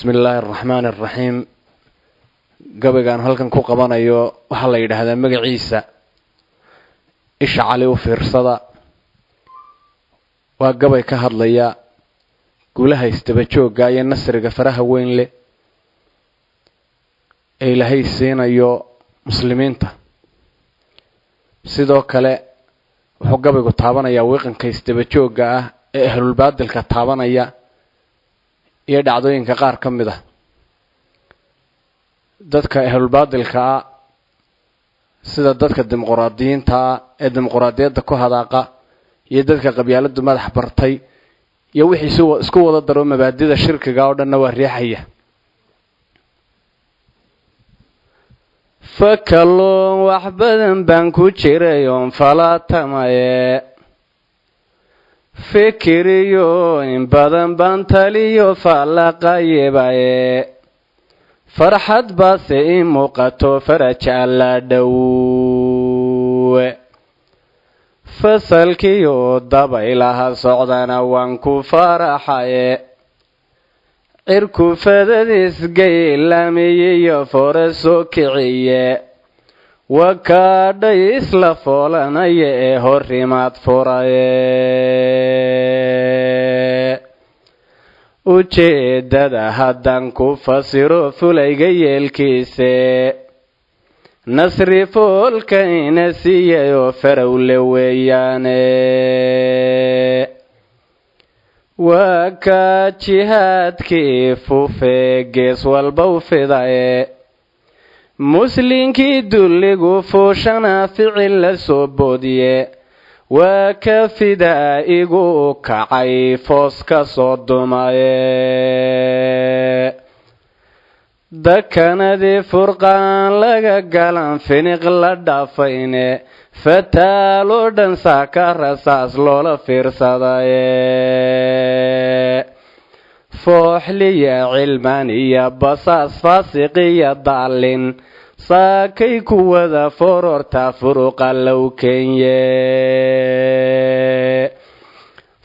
Bismi illaahi araxmaani araxiim. Gabaygaan halkan ku qabanayo waxaa la yidhaahdaa magaciisa Isha Cali u fiirsada. Waa gabay ka hadlaya guulaha isdaba joogga iyo nasriga faraha weyn leh ee Ilaahay siinayo muslimiinta. Sidoo kale wuxuu gabaygu taabanayaa wiiqanka isdaba joogga ah ee ahlulbaadilka taabanaya iyo dhacdooyinka qaar ka mid ah dadka ahlulbaadilka ah, sida dadka dimuquraadiyiinta ah ee dimuquraadiyadda ku hadaaqa iyo dadka qabyaaladu madax bartay iyo wixii isku wada daro mabaadida shirkiga oo dhanna waa riixaya. Fakalluun wax badan baan ku jiray oon falaatamaye, fikiriyo in badan baan taliyo faallaqayebaye, farxad baase ii muuqato faraj alla dhowe, fasalkiyo dabaylaha socdana waan ku faraxaye, cirku fadadiis gaylaamiyiyo fore soo kiciye, wakaadhay isla foolanaya ee horimaad furaye. Ujeeddada haddaan ku fasiro fulayga yeelkiise, nasri foolka ina siiyayoo farowle weeyaane, waa kaa jihaadkii fufe gees walba u fidaye, muslinkii dulligu fuushana ficil la soo boodiye, waa ka fidaa igu kacay foos ka soo dumaye. Dakanadii furqaan laga galan finiq la dhaafayne, fataaloo dhan saaka rasaas loola fiirsadaye, fooxliya cilmaaniya basaas faasiqiya daalin saakay kuwada fororta furuqa low kenye,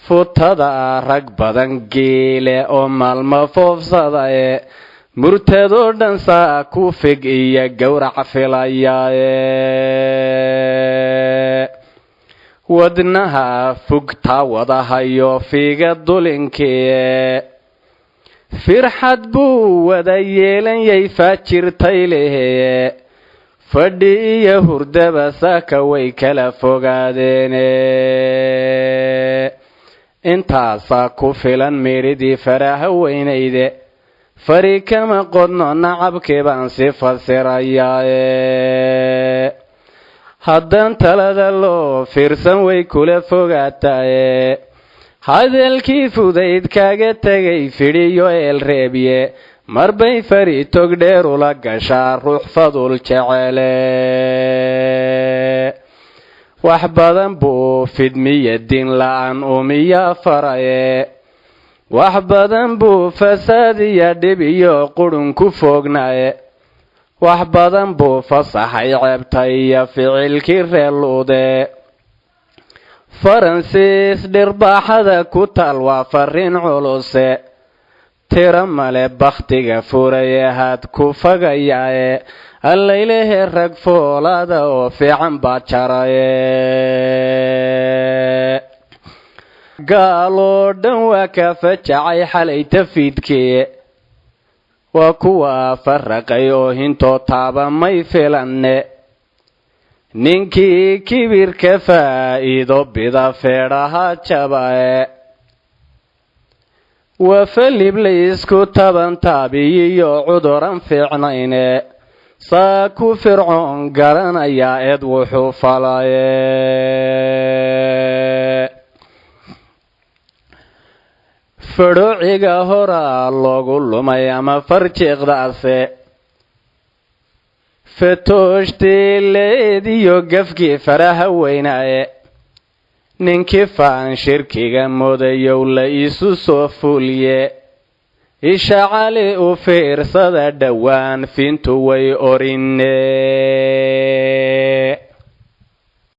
futada rag badan geele oo maalmo foofsadaye, murtadoo dhan saa ku fig iyo gowrac filayaaye, wadnaha fugtaa wadahayo fiiga dulinkiye, firxad buu wada yeelanyay faajirtay leheye, fadhi iyo hurdaba saaka way kala fogaadeene, intaasaa ku filan meeridii faraha weynayde, fari kama qodno nacabkii baan si fasirayaaye, haddaan talada loo fiirsan way kula fogaataaye, hadalkii fudayd kaaga tegay fidhiyo eelreebye, marbay fari tog dheer ula gashaa ruux fadul jecele. Wax badan buu fidmiya diin la-aan umiya faraye, wax badan buu fasaadiya dhib iyo qurun ku foognaaye, wax badan buu fasaxay ceebta iyo ficilkii reeluude, Faransiis dhirbaaxada ku taal waa fariin culuse, tiro male bakhtiga furaye haad ku fagayaaye, allaylehe rag foolaada oo fiican baa jaraye. Gaaloo dhan waa ka fajacay xalay tafiidkii, waa kuwa faraqay oo hintoo taaba may filanne, ninkii kibirka faa'iido bida feedhaha jabae, waa faliblaysku taban taabiyiyo cuduran fiicnayne, saa ku Fircoon garanayaa eed wuxuu falaye. Fadhoociga horaa loogu lumay ama farjiiqdaase, fatooshtii leediyo gafkii faraha weynaaye, ninkii faan shirkiga moodayow la isu soo fuulye, Isha Cali u fiirsada dhowaan fintu way orine.